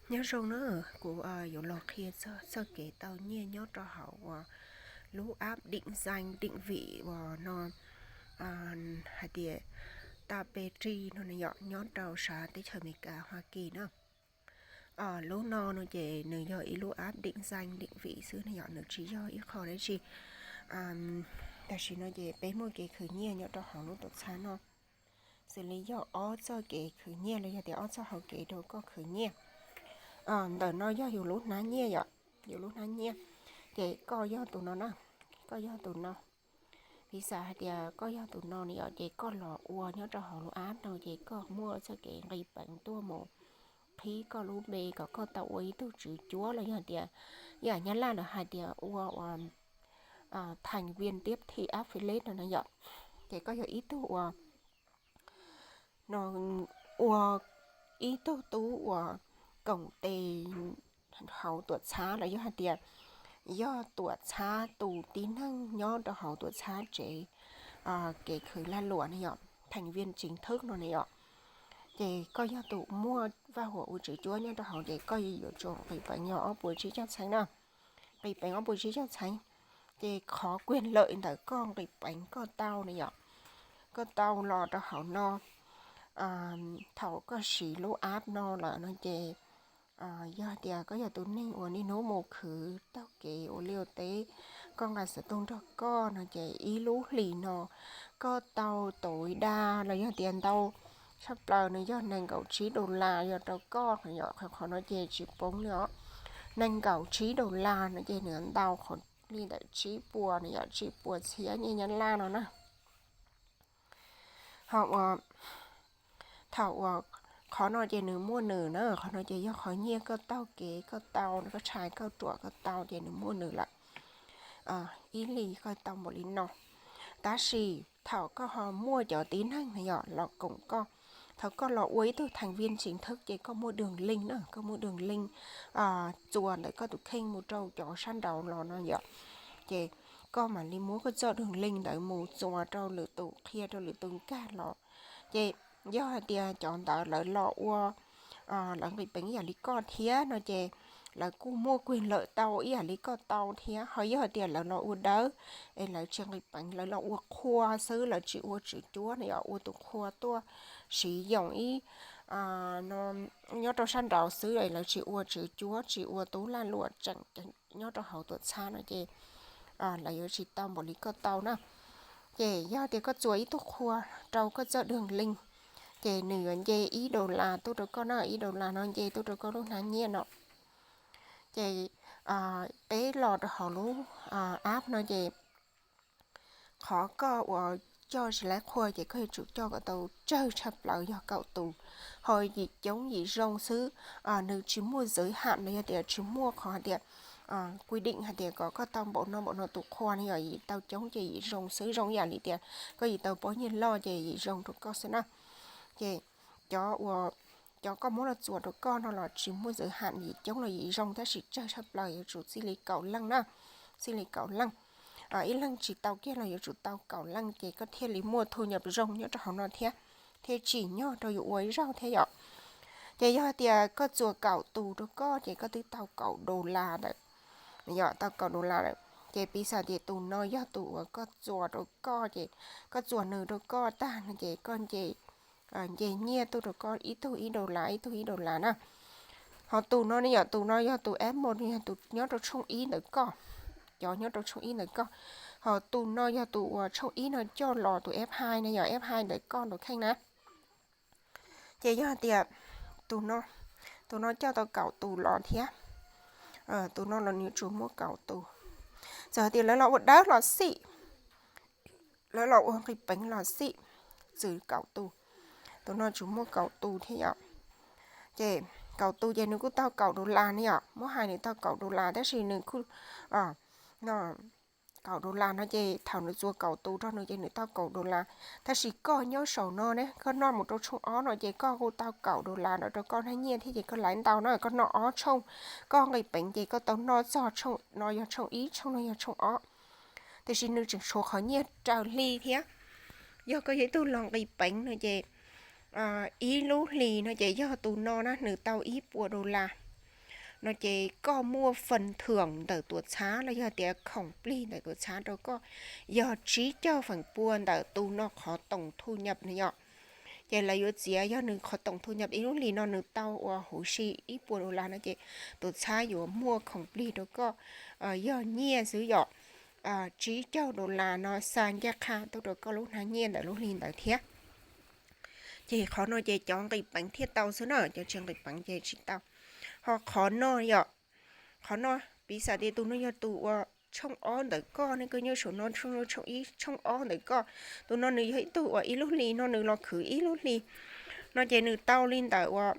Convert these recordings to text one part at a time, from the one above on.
Nyob zoo na, kuv yuav los qhia txog txoj kev tau nyiaj nyob rau hauv uas lub app định danh định vị uas no, hais tias tau pe ri no na yom, nyob rau sab teb chaws Amelikas Hoa Kỳ na. Lub no no ces nws yog ib lub app định danh định vị xwb na yom, nws tsis yog ib qho dab tsi. Tam sim no ces peb muaj kev khwv nyiaj nyob rau hauv lub tuam txhab no, xws li yog ob txoj kev khwv nyiaj los yog tias ob txoj hauv kev rau koj khwv nyiaj. Ntawm no yog yus lub hnab nyiaj yom, yus lub hnab nyiaj. Ces koj yog tus no na, koj yog tus no. Piv xam hais tias koj yog tus no na yom, ces koj los ua nyob rau hauv lub app no ces koj muaj txoj kev nqis peev tuaj mus qhib koj lub npe kom koj tau ua ib tug tswv cuab los yog tias, yam Nyab Laj lawv hais tias ua ua thành viên tiếp thị affiliate no na yom. Ces koj yog ib tug ua no, ua ib tug tub uas koom tes hauv tuam txhab los yog hais tias yog tuam txhab tus tib neeg nyob rau hauv tuam txhab tsev kev khwv lag luam na yom, thành viên chính thức no na yom. Ces koj yog tus muaj vaj huam ua tswv cuab nyob rau hauv ces koj yuav tsum nqis peev yog ob puas tsib caug txheeb na, nqis peev ob puas tsib caug txheeb. Ces qhov quyền lợi ntawm koj nqis peev koj tau na yom, koj tau los rau hauv no, thaum koj siv lub app no lawm no ces yog tias koj yog tus neeg uas niaj hnub mus khwv taug kev ua liaj ua teb, koj nqa xov tooj nrog koj no ces ib lub hlis no koj tau tối đa los yog tias ntau tshaj plaws nws yog nees nkaum tsib dollar yog rau koj yom. Qhov no ces tsis poob li os, nees nkaum tsib dollar no ces nws ntau qhov li ntawm tsib puas no yom, tsib puas txhiab nyiaj Nyab Laj no na. Ho uas thaum uas qhov no ces nws muaj nws na, qhov no ces yog qhov nyiaj koj taug kev koj tau, koj tshais koj ruam koj tau ces nws muaj nws lawm. Ib hlis koj tau npaum li no. Tab sis thaum koj ho muaj cov tib neeg na yom los koom koj, thaum koj los ua ib tug thành viên chính thức ces koj muaj đường link na, koj muaj đường link txuas ntawm koj tus kheej mus rau cov sab nraud los no yom. Ces koj mam li muab koj txoj đường link ntawd mus txuas rau lwm tus, qhia rau lwm tus nkag los. Ces yog hais tias cov ntawd lawv los ua, lawv nqis peev ib yam li koj thiab no ces lawv kuj muaj quyền lợi tau ib yam li koj tau thiab. Ho yog hais tias lawv los ua dawb es lawv tsis nqis peev, lawv los ua qhua xwb, lawv tsis ua tswv cuab no yom, ua tus qhua tuaj siv yoos ib nyob rau sab nraud xwb, lawv tsis ua tswv cuab, tsis ua tub lag luam tseem ceeb nyob rau hauv tuam txhab no ces lawv yuav tsis tau npaum li koj tau na. Ces yog tias koj txuas ib tug qhua rau koj txoj đường link, ces nws yuav nce ib dollar tuaj rau koj na, ib dollar no nce tuaj rau koj lub hnab nyiaj no. Ces peb los rau hauv lub app no ces qhov koj uas coj tsis laib qhua ces koj yuav tsum coj kom tau tsawg tshaj plaws yog kaum tus, ho yim coob yim zoo xwb. Nws tsis muaj giới hạn los yog tias tsis muaj qhov hais tias quy định hais tias kom koj tau npaum no npaum no tus qhua no yom, yim tau coob ces yim zoo xwb, zoo yam li tias koj yim tau pob nyiaj loj ces yim zoo rau koj xwb na. Ces cov uas, cov koj muab los txuas rau koj no los tsis muaj giới hạn, yim coob los yim zoo, tab sis tsawg tshaj plaws yuav tsum txij li kaum leej na, txij li kaum leej. Ib leeg tsis tau kiag los yuav tsum tau kaum leej ces koj thiaj li muaj thu nhập zoo nyob rau hauv no thiab, thiaj tsim nyog rau yus ua ib zaug thiab yom. Ces yog tias koj txuas kaum tus rau koj ces koj twb tau kaum dollar lawm, yog tau kaum dollar lawm. Ces piv xam tias tus no yog tus uas koj txuas rau koj ces koj txuas nws rau koj tag no ces koj nce, nce nyiaj tuaj rau koj ib tug ib dollar ib tug ib dollar na. Ho tus no ne yom, tus no yog tus F một, yog tus nyob rau tshooj ib ntawm koj, cov nyob rau tshooj ib ntawm koj. Ho tus no yog tus uas tshooj ib no coj los, tus F hai no yog F hai ntawm koj tus kheej na. Ces yog hais tias tus no, tus no coj tau kaum tus los thiab, tus no los nws yuav tsum muaj kaum tus. Txawm hais tias lawv los ua dawb los xij, lawv los ua nqis peev los xij, txwm kaum tus, tus no tsum muaj kaum tus thiab yom. Ces kaum tus ces nws kuj tau kaum dollar ne yom, muab hais nws tau kaum dollar tab sis nws kuj, no, kaum dollar no ces thaum nws txuas kaum tus rau nws ces nws tau kaum dollar. Tab sis koj nyob saum no ne, koj noj mus rau tshooj ob no ces koj kuj tau kaum dollar no rau koj hnab nyiaj thiab ces koj laib ntau na, koj noj ob tshooj, koj nqis peev ces koj tau noj txog tshooj no yog tshooj ib, tshooj no yog tshooj ob. Tiam sis nws tseem tshuav qhov nyiaj raws hli thiab. Yog koj yog ib tug los nqis peev no ces ib lub hlis no ces yog tus no na nws tau ib puas dollar. no ces koj muaj feem thwm ntawm tuam txhab los yog tias khoom plig ntawm tuam txhab rau koj yog tsib caug feem pua ntawm tus no qhov toom thu nyam no yom. Ces lawv yuav txiav yog nws qhov toom thu nyam ib lub hlis no nws tau uas huv si ib puas dollar no ces tuam txhab yuav muaj khoom plig rau koj yog nyiaj xwb yom, tsib caug dollar no xa ncaj qha tuaj rau koj lub hnab nyiaj ntawm lub hli ntawd thiab. Ces qhov no ces cov nqis peev thiaj tau xwb na, cov tsis nqis peev ces tsis tau. Ho qhov no yom, qhov no piv xam tias tus no yog tus uas tshooj ob ntawm koj ne, koj nyob saum no tshooj ib tshooj ob ntawm koj. Tus no nws yog ib tug uas ib lub hlis no nws los khwv ib lub hlis no ces nws tau li ntawm uas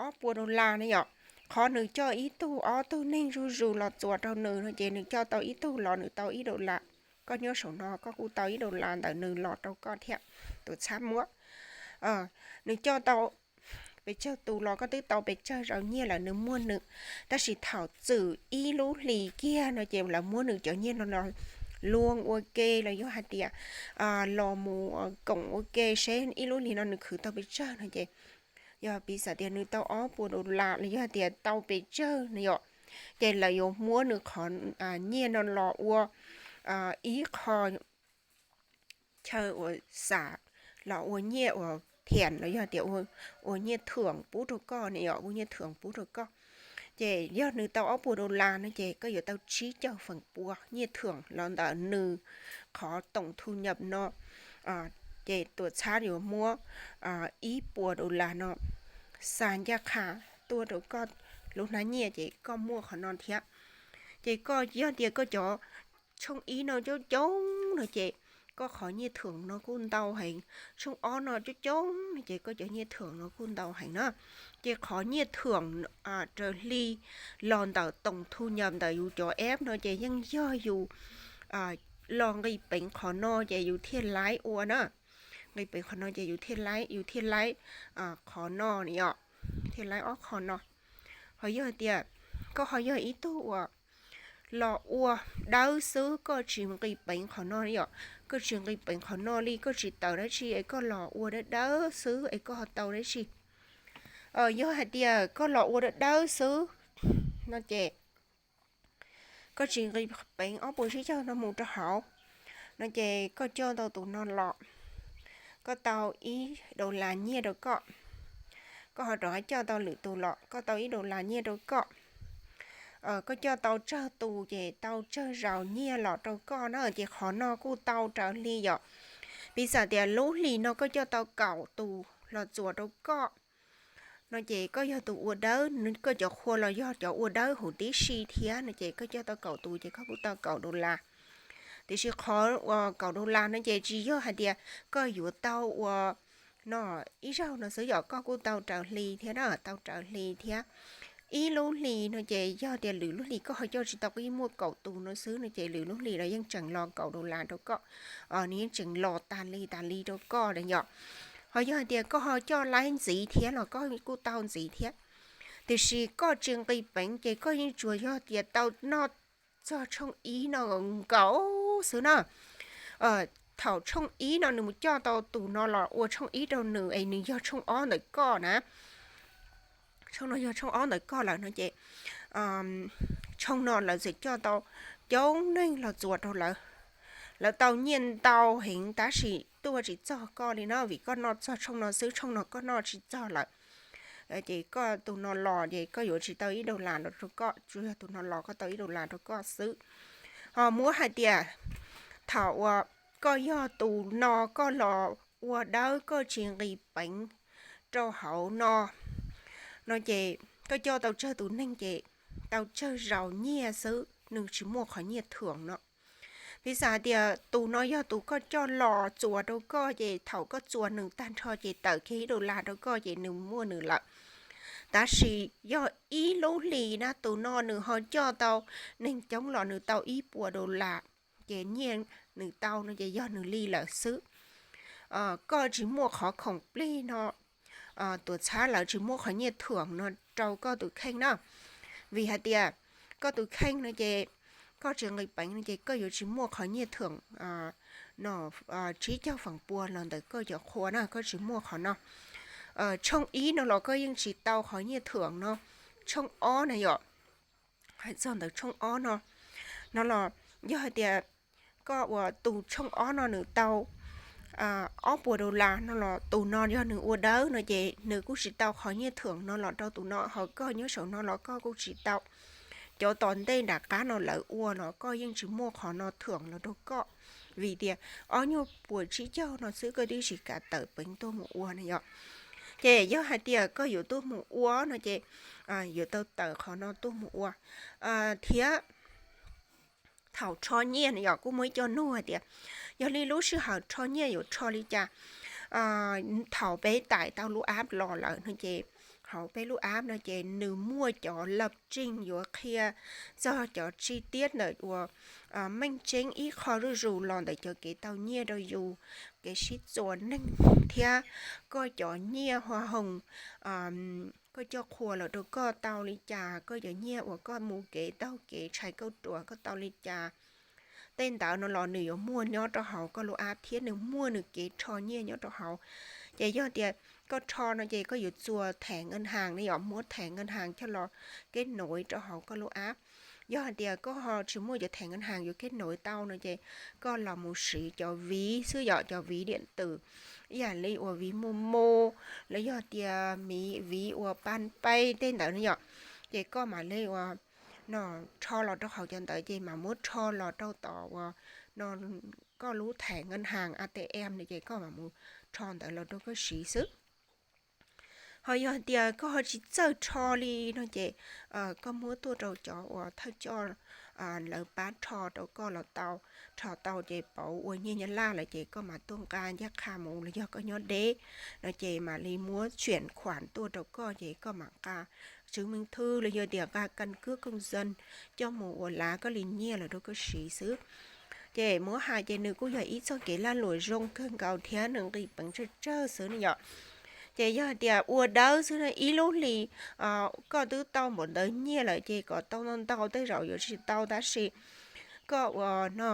ob puas dollar ne yom. Qhov nws coj ib tug ob tug neeg zuj zus los txuas rau nws no ces nws coj tau ib tug los nws tau ib dollar. Koj nyob saum no koj kuj tau ib dollar ntawm nws los rau koj thiab, tuam txhab muab. Nws coj tau pes tsawg tus los koj twb tau pes tsawg zaus nyiaj lawm nws muaj nws. Tab sis thaum txwm ib lub hlis kiag no ces lawv muab nws cov nyiaj no los luag ua ke los yog hais tias los mus koom ua ke seb ib lub hlis no nws khwv tau pes tsawg no ces yog piv xam tias nws tau ob puas dollar los yog hais tias tau pes tsawg no yom, ces lawv yuav muab nws qhov nyiaj no los ua ib qho chaw uas xam los ua nyiaj uas thiam los yog tias ua nyiaj thwm pub rau koj ne yom, ua nyiaj thwm pub rau koj. Ces yog nws tau ob puas dollar no ces koj yuav tau tsib caug feem pua nyiaj thwm los ntawm nws qhov toom thu nyam no. Ces tuam txhab yuav muab ib puas dollar no xa ncaj qha tuaj rau koj lub hnab nyiaj ces koj muaj qhov no thiab. Ces koj yog tias koj cov tshooj ib no coob coob no ces koj qhov nyiaj thwm no kuj ntau heev, tshooj ob no coob coob no ces koj cov nyiaj thwm no kuj ntau heev na. Ces qhov nyiaj thwm raws hli los ntawm toom thu nyam ntawm yus cov app no ces yeej yog yus los nqis peev qhov no ces yus thiaj laib ua na. Nqis peev qhov no ces yus thiaj laib, yus thiaj laib qhov no yom, thiaj laib ob qho no. Ho yog tias koj ho yog ib tug uas los ua dawb xwb, koj tsis nqis peev qhov no yom, koj tsis nqis peev qhov no li, koj tsis tawm dab tsi es koj los ua dawb dawb xwb es koj ho tau dab tsi? Yog hais tias koj los ua dawb dawb xwb no ces koj tsis nqis peev ob puas tsib caug no mus rau hauv no ces koj coj tau tus no los, koj tau ib dollar nyiaj rau koj. Koj ho rov qab coj tau lwm tus los koj tau ib dollar nyiaj rau koj. Koj coj tau tsawg tus ces tau tsawg zaus nyiaj los rau koj na, ces qhov no kuj tau raws hli yom. Piv xam tias lub hlis no koj coj tau kaum tus los txuas rau koj no ces koj yog tus ua dawb, koj cov qhua los yog cov ua dawb huv tib si thiab no ces koj coj tau kaum tus ces koj kuj tau kaum dollar. Tiam sis qhov uas kaum dollar no ces tsis yog hais tias koj yuav tau ua no ib zaug no xwb yom, koj kuj tau raws hli thiab na, tau raws hli thiab. Ib lub hlis no ces yog tias lwm lub hlis koj ho coj tsis tau, koj yeej muaj kaum tus no xwb no ces lwm lub hlis los yeej tseem los kaum dollar rau koj, nws yeej tseem los tas li tas li rau koj na yom. Ho yog hais tias koj ho coj laib ntxiv thiab los koj kuj tau ntxiv thiab. Tiam sis koj tsis nqis peev ces koj yeej tsuas yog tias tau noj txog tshooj ib no nkaus xwb na. Thaum tshooj ib no nws mus coj tau tus no los ua tshooj ib rau nws es nws yog tshooj ob ntawm koj na. Tshooj no yog tshooj ob ntawm koj lawm no ces tshooj no lawv txawm coj tau coob neeg los txuas rau lawv. Lawv tau nyiaj ntau heev tab sis tuaj tsis txog koj li no vim koj noj txog tshooj no xwb, tshooj no koj noj tsis txog lawm. Ces koj tus no los ces koj yuav tsis tau ib dollar los rau koj, tsuas yog tus no los koj tau ib dollar rau koj xwb. Ho muab hais tias thaum uas koj yog tus no koj los ua dawb koj tsis nqis peev rau hauv no, no ces koj coj tau tsawg tus neeg ces tau tsawg zaus nyiaj xwb, nws tsis muaj qhov nyiaj thwm no. Piv xam hais tias tus no yog tus koj coj los txuas rau koj ces thaum koj txuas nws tag nrho ces tawm kiag ib dollar rau koj ces nws muaj nws lawm. Tab sis yog ib lub hlis na tus no nws ho coj tau neeg coob los nws tau ib puas dollar, ces nyiaj nws tau no ces yog nws li lawm xwb. Koj tsis muaj qhov khoom plig no, tuam txhab lawv tsis muaj qhov nyiaj thwm no rau koj tus kheej na. Vim hais tias koj tus kheej no ces koj tsis nqis peev no ces koj yuav tsis muaj qhov nyiaj thwm no tsib caug feem pua los ntawm koj cov qhua na, koj tsis muaj qhov no. Tshooj ib no los koj yeej tsis tau qhov nyiaj thwm no, Tshooj ob na yom, hais txog ntawm tshooj ob no, no los yog hais tias koj uas tus tshooj ob no nws tau ob puas dollar no los tus no yog nws ua dawb no ces nws kuj tsis tau qhov nyiaj thưởng no los rau tus no, ho koj nyob saum no los koj kuj tsis tau. Cov tom ntej nram qab no lawv ua los koj yeej tsis muaj qhov no thưởng los rau koj, vim tias ob nyuag puas tsib caug no xwb koj twb tsis kam tawm peev tuaj mus ua na yom. Ces yog hais tias koj yuav tuaj mus ua no ces yuav tau tawm qhov no tuaj mus ua thiab. Thaum rho nyiaj no yog kuj muaj ib co nug hais tias yog li lub sij hawm rho nyiaj yuav rho li cas? Thaum peb tải tau lub app los lawm no ces hauv peb lub app no ces nws muaj cov lập trình yuav qhia txog cov chi tiết ntawm uas meej tseeb ib qho zuj zus los ntawm cov kev tau nyiaj rau yus, kev sib txuas neeg thiab koj cov nyiaj hoa hồng koj coj qhua los rau koj tau li cas, koj cov nyiaj uas koj mus kev taug kev tshais kauj ruam koj tau li cas. Tej ntawd no los nws yuav muaj nyob rau hauv koj lub app thiab nws muaj nws kev rho nyiaj nyob rau hauv. Ces yog tias koj rho no ces koj yuav txuas thẻ ngân hàng ne yom, muab thẻ ngân hàng coj los kết nối rau hauv koj lub app. Yog hais tias koj ho tsis muaj cov thẻ ngân hàng yuav kết nối tau no ces koj los mus siv cov ví xwb yom, cov ví điện tử ib yam li uas ví Momo los yog tias ví uas Palmpay tej ntawd ne yom. Ces koj mam li uas no rho los rau hauv cov ntawd ces mam muab rho los rau tom uas no koj lub thẻ ngân hàng A T M no ces koj mam mus rho ntawd los rau koj siv xwb. Ho yog hais tias koj ho tsis txawj rho li no ces koj muab tuaj rau cov uas thawj coj lawv pab rho rau koj los tau. Rho tau ces pauv ua nyiaj Nyab Laj lawm ces koj mam tuaj nqa ncaj qha mus los yog koj nyob deb no ces mam li muab chuyển khoản tuaj rau koj ces koj mam nqa chứng minh thư los yog tias nqa căn cước công dân coj mus ua lav koj li nyiaj los rau koj siv xwb. Ces muab hais ces nws kuj yog ib txoj kev lag luam zoo kawg nkaus thiab nws nqis peev tsawg tsawg xwb ne yom. Ces yog hais tias ua dawb xwb ib lub hli koj twb tau npaum ntawd nyiaj lawm ces kom tau ntau ntau tej zaum yuav tsis tau tab sis koj ua no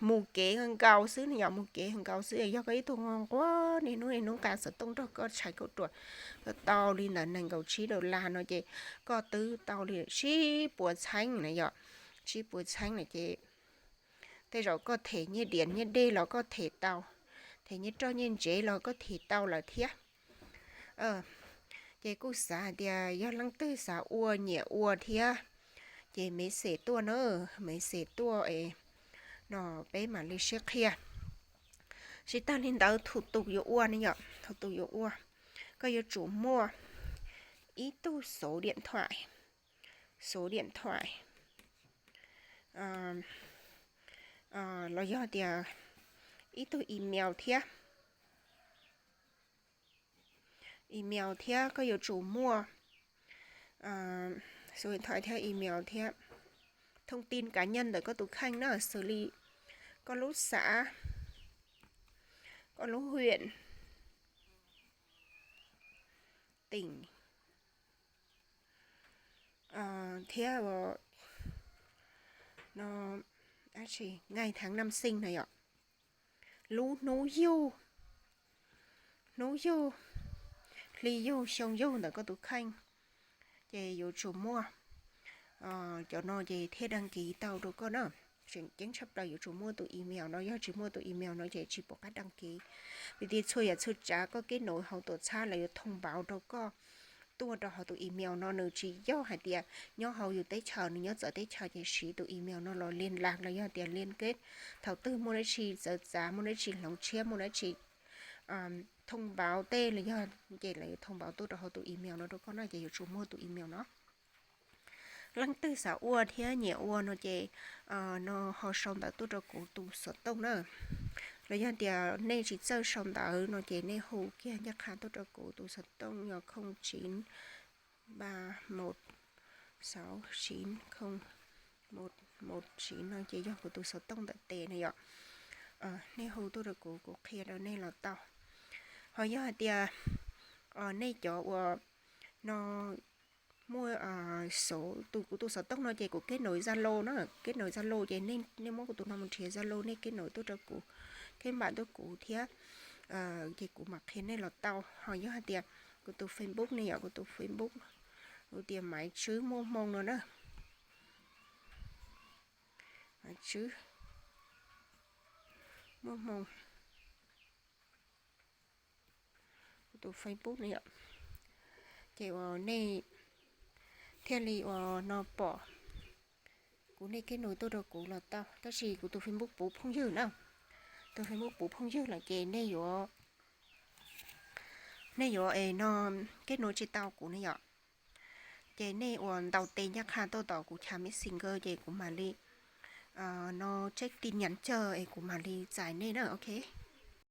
mus kev nkaus xwb ne yom, mus kev nkaus xwb yog koj ib tug nquag nquag niaj hnub niaj hnub nqa xov tooj nrog koj tshais kauj ruam, koj tau li ntawd nees nkaum tsib dollar no ces koj twb tau li sib puas txheeb na yom, sib puas txheeb na ces tej zaum koj them nyiaj điện nyiaj dej los koj them tau, them nyiaj roj nyiaj ntsev los koj them tau lawm thiab. Ces kuj xav hais tias yog leej twg xav ua nyiam ua thiab ces message tuaj na, message tuaj es no peb mam li sib qhia. Tsis tag li ntawd thủ tục yuav ua ne yom, thủ tục yuav ua koj yuav tsum muaj ib tug số điện thoại, số điện thoại los yog tias ib tug email thiab, email thiab koj yuav tsum muaj số điện thoại thiab email thiab thông tin cá nhân ntawm koj tus kheej na, xws li koj lub xã, koj lub huyện, tỉnh thiab no, ngày tháng năm sinh na yom, lub hnub yug, hnub yug, hli yug, xyoo yug ntawm koj tus kheej, ces yuav tsum muaj cov no ces thiaj đăng ký tau rau koj na. Tseem ceeb tshaj plaws yuav tsum muaj tus email no, yog tsis muaj tus email no ces tsis pom qab đăng ký. Vim tias txhua yam txhua tsav koj kết nối hauv tuam txhab lawv yuav thông báo rau koj tuaj rau hauv tus email no, nws tsis yog hais tias nyob hauv yus teb chaws, nws nyob txawv teb chaws ces siv tus email no los liên lạc los yog tias liên kết, thaum twg muaj dab tsi txawv txav, muaj dab tsi hloov tshiab, muaj dab tsi thông báo tej los yog ces lawv yuav thông báo tuaj rau hauv tus email no rau koj no ces yuav tsum muaj tus email no. Leej twg xav ua thiab nyiam ua no ces no ho sau ntawv tuaj rau kuv tus xov tooj na. Los yog tias nej tsis txawj sau ntawv no ces nej hu kiag ncaj qha tuaj rau kuv tus xov tooj yog không chín ba một sáu chín không một một chín no ces yog kuv tus xov tooj ntawm tes na yom. Nej hu tuaj rau kuv, kuv qhia rau nej los tau. Ho yog hais tias nej cov uas no muaj số tus, kuv tus xov tooj no ces kuv kết nối Zalo na, kết nối Zalo ces nej muab kuv tus no mus nrhiav Zalo, nej kết nối tuaj rau kuv, kết bạn tuaj kuv thiab ces kuv mam qhia nej los tau. Ho yog hais tias kuv tus Facebook ne yom, kuv tus Facebook Kuv tias Maiv Tswb Muaj Hmoo no na. Maiv Tswb Muaj Hmoo. Kuv tus Facebook no yom. Ces uas nej thiaj li uas no pom kuv, nej kev nub tuaj rau kuv los tau, tab sis kuv tus Facebook puv phooj ywg na. Tus Facebook puv phooj ywg lawm ces nej yuav, nej yuav es no kev nub tsis tau kuv ne yom. Ces nej uas ntaus tes ncaj qha tuaj tom kuv chav Messenger ces kuv mam li no check tin nhắn chờ es kuv mam li txais nej na, ok.